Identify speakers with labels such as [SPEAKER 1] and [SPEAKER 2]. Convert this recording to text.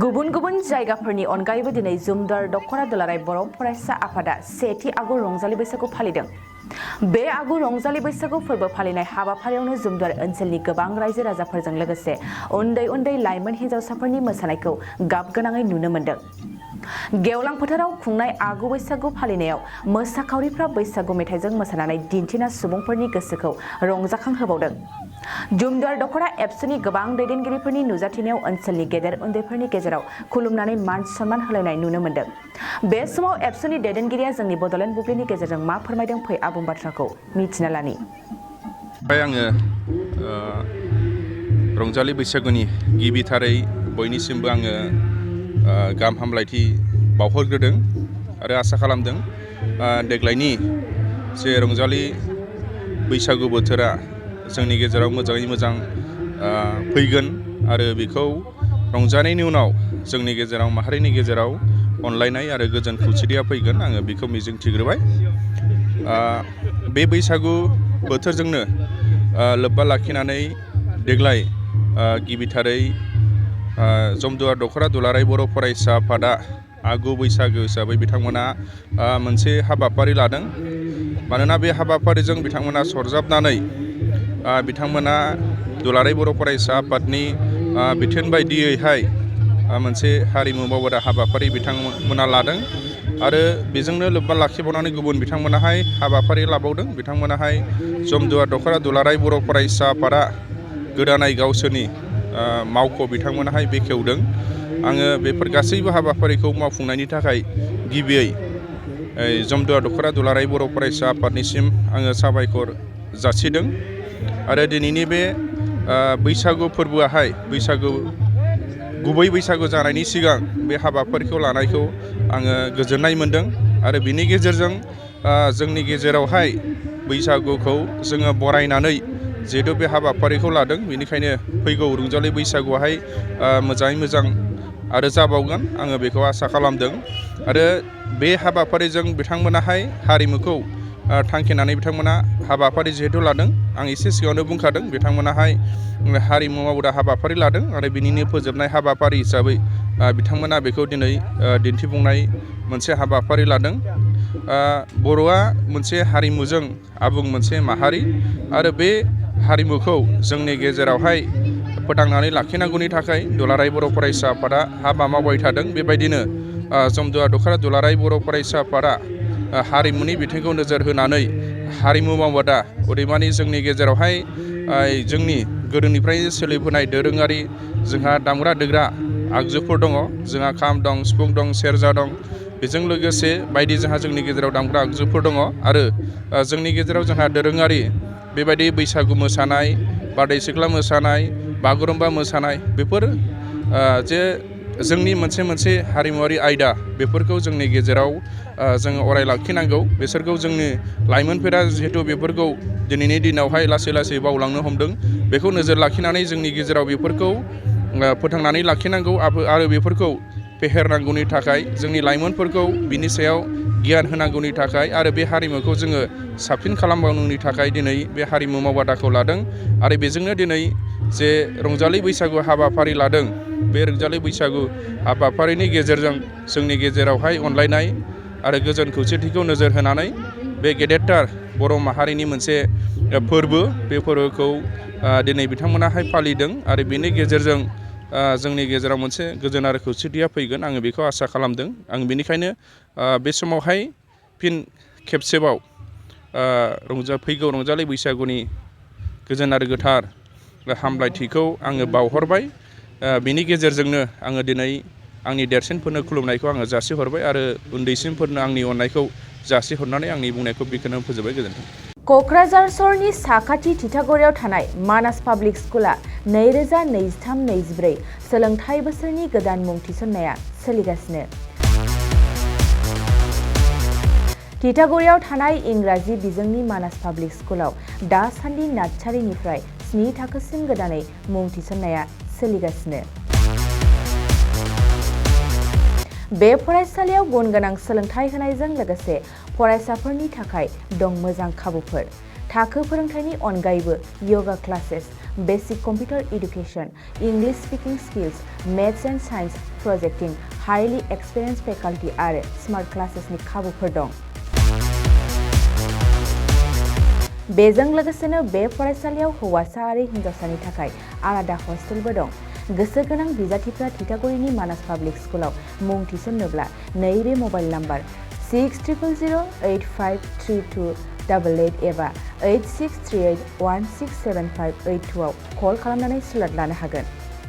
[SPEAKER 1] गुबुन गुबुन जायगाफोरनि अनगायैबो दिनै जुमदार दख'रा दुलाराय बर' फरायसा आफादा सेथि आगु रंजालि बैसागु फालिदों। बे आगु रंजालि बैसागु फोरबो फालिनाय हाबाफारियावनो जुमदार ओनसोलनि गोबां रायजो राजाफोरजों लोगोसे उन्दै उन्दै लाइमोन हिन्जावसाफोरनि मोसानायखौ गाबगोनाङै नुनो मोन्दों। गेवलां फोथाराव खुंनाय आगु बैसागु फालिनायाव मोसाखावरिफ्रा बैसागु मेथाइजों मोसानानै दिन्थिना सुबुंफोरनि गोसोखौ रंजाखांहोबावदों। जुमदार दख'रा एबसुनि गोबां दैदेनगिरिफोरनि नुजाथिनायाव ओनसोलनि गेदेर उन्दैफोरनि गेजेराव खुलुमनानै मान सन्मान होलायनाय नुनो मोन्दों। बे समाव एबसुनि दैदेनगिरिया जोंनि बड'लेण्ड बुब्लिनि गेजेरजों मा फोरमायदों फै आबुं बाथ्राखौ मिथिना लानि।
[SPEAKER 2] आङो रंजालि बैसागुनि गिबिथारै बयनिसिमबो आङो गाहाम हामलायथि बावहरग्रोदों आरो आसा खालामदों देग्लायनि जे रंजालि बैसागु बोथोरा जोंनि गेजेराव मोजाङै मोजां फैगोन आरो बेखौ रंजानायनि उनाव जोंनि गेजेराव माहारिनि गेजेराव अनलायनाय आरो गोजोन खौसेथिया फैगोन आङो बेखौ मिजिंथिग्रोबाय। बे बैसागु बोथोरजोंनो लोब्बा लाखिनानै देग्लाय गिबिथारै जुमदार दख'रा दुलाराय बर' फरायसा आफादा आगु बैसागो हिसाबै बिथांमोना मोनसे हाबाफारि लादों। मानोना बे हाबाफारिजों बिथांमोना सरजाबनानै बिथांमोना दुलाराय बर' फरायसा आफादनि बिथोन बायदियैहाय मोनसे हारिमु मावबादा हाबाफारि बिथांमोना लादों आरो बेजोंनो लोब्बा लाखिबावनानै गुबुन बिथांमोनाहाय हाबाफारि लाबावदों। बिथांमोनाहाय जुमदार दख'रा दुलाराय बर' फरायसा आफादा गोदानै गावसोरनि मावख' बिथांमोनाहाय बेखेवदों। आङो बेफोर गासैबो हाबाफारिखौ मावफुंनायनि थाखाय गिबियै जुमदार दख'रा दुलाराय बर' फरायसा आफादनिसिम आङो साबायखर जासिदों आरो दिनैनि बे बैसागु फोरबोआहाय गुबै बैसागु जानायनि सिगां बे हाबाफारिखौ लानायखौ आङो गोजोननाय मोन्दों आरो बिनि गेजेरजों जोंनि गेजेरावहाय बैसागुखौ जोङो बरायनानै जिहेतु बे हाबाफारिखौ लादों बेनिखायनो फैगौ रंजालि बैसागुआहाय मोजाङै मोजां आरो जाबावगोन आङो बेखौ आसा खालामदों आरो बे हाबाफारिजों बिथांमोनाहाय हारिमुखौ थांखिनानै बिथांमोना हाबाफारि जिहेतु लादों आं एसे सिगाङावनो बुंखादों बिथांमोनाहाय हारिमु मावग्रा हाबाफारि लादों आरो बिनिनो फोजोबनाय हाबाफारि हिसाबै बिथांमोना बेखौ दिनै दिन्थिफुंनाय मोनसे हाबाफारि लादों। बर'आ मोनसे हारिमुजों आबुं मोनसे माहारि आरो बे हारिमुखौ जोंनि गेजेरावहाय फोथांनानै लाखिनांगौनि थाखाय दुलाराय बर' फरायसा आफादा हाबा मावबाय थादों। बेबायदिनो जुमदार दख'रा दुलाराय बर' फरायसा आफादा हारिमुनि बिथिंखौ नोजोर होनानै हारिमु मावबादा अदेबानि जोंनि गेजेरावहाय जोंनि गोदोनिफ्रायनो सोलिबोनाय दोरोङारि जोंहा दामग्रा देग्रा आगजुफोर दङ। जोंहा खाम दं, सिफुं दं, सेरजा दं, बेजों लोगोसे बायदि जोंनि गेजेराव दामग्रा आगजुफोर दङ आरो जोंनि गेजेराव जोंहा दोरोङारि बेबायदि बैसागु मोसानाय, बारदै सिख्ला मोसानाय, बागुरुम्बा मोसानाय बेफोर जे जोंनि मोनसे हारिमुवारि आयदा बेफोरखौ जोंनि गेजेराव जोङो अराय लाखिनांगौ। बिसोरखौ जोंनि लाइमोनफोरा जिहेतु बेफोरखौ दिनैनि दिनावहाय लासै लासै बावलांनो हमदों बेखौ नोजोर लाखिनानै जोंनि गेजेराव बेफोरखौ फोथांनानै लाखिनांगौ आरो बेफोरखौ फेहेरनांगौनि थाखाय जोंनि लाइमोनफोरखौ बिनि सायाव गियान होनांगौनि थाखाय आरो बे हारिमुखौ जोङो साबसिन खालामबावनांगौनि थाखाय दिनै बे हारिमु मावबादाखौ लादों आरो बेजोंनो दिनै जे रंजालि बैसागु हाबाफारि लादों बे रंजालि बैसागु हाबाफारिनि गेजेरजों जोंनि गेजेरावहाय अनलायनाय आरो गोजोन खौसेथिखौ नोजोर होनानै बे गेदेरथार बर' माहारिनि मोनसे फोरबो बे फोरबोखौ दिनै बिथांमोनाहाय फालिदों आरो बेनि गेजेरजों जोंनि गेजेराव मोनसे गोजोन आरो खौसेथिया फैगोन आङो बेखौ आसा खालामदों। आं बेनिखायनो बे समावहाय फिन खेबसेबाव फैगौ रंजालि बैसागुनि गोजोन आरो गोथार हामलायथिखौ आङो बावहरबाय। बिनि गेजेरजोंनो आङो दिनै आंनि देरसिनफोरनो खुलुमनायखौ आङो जासिहरबाय आरो उन्दैसिनफोरनो आंनि अननायखौ जासिहरनानै आंनि बुंनायखौ बेखौनो फोजोबबाय। गोजोन्थों।
[SPEAKER 1] क'क्राझार सहरनि साखाथि थिथागुरियाव थानाय मानास पाब्लिक स्कुला 2023-24 सोलोंथाइ बोसोरनि गोदान मुं थिसननाया सोलिगासिनो। थिथागुरियाव थानाय इंराजि बिजोंनि मानास पाब्लिक स्कुलाव दासान्दि नार्सारिनिफ्राय 7 थाखोसिम गोदानै मुं थिसननाया सोलिगासिनो। बे फरायसालियाव गुन गोनां सोलोंथाइ होनायजों लोगोसे फरायसाफोरनि थाखाय दं मोजां खाबुफोर। थाखो फोरोंथायनि अनगायैबो yoga classes, basic computer education, English speaking skills, maths and science projecting, highly experience faculty आरो स्मार्ट क्लासेसनि खाबुफोर दं। बेजों लोगोसेनो बे फरायसालियाव हौवासा आरो हिन्जावसानि थाखाय आलादा हस्टेलबो दं। गोसो गोनां बिजाथिफ्रा थिथागुरिनि मानास पाब्लिक स्कुलाव मुं थिसन्नोब्ला नैबे मबाइल नाम्बार 6000853288 एबा 8638167582 आव कल खालामनानै स्लट लानो हागोन।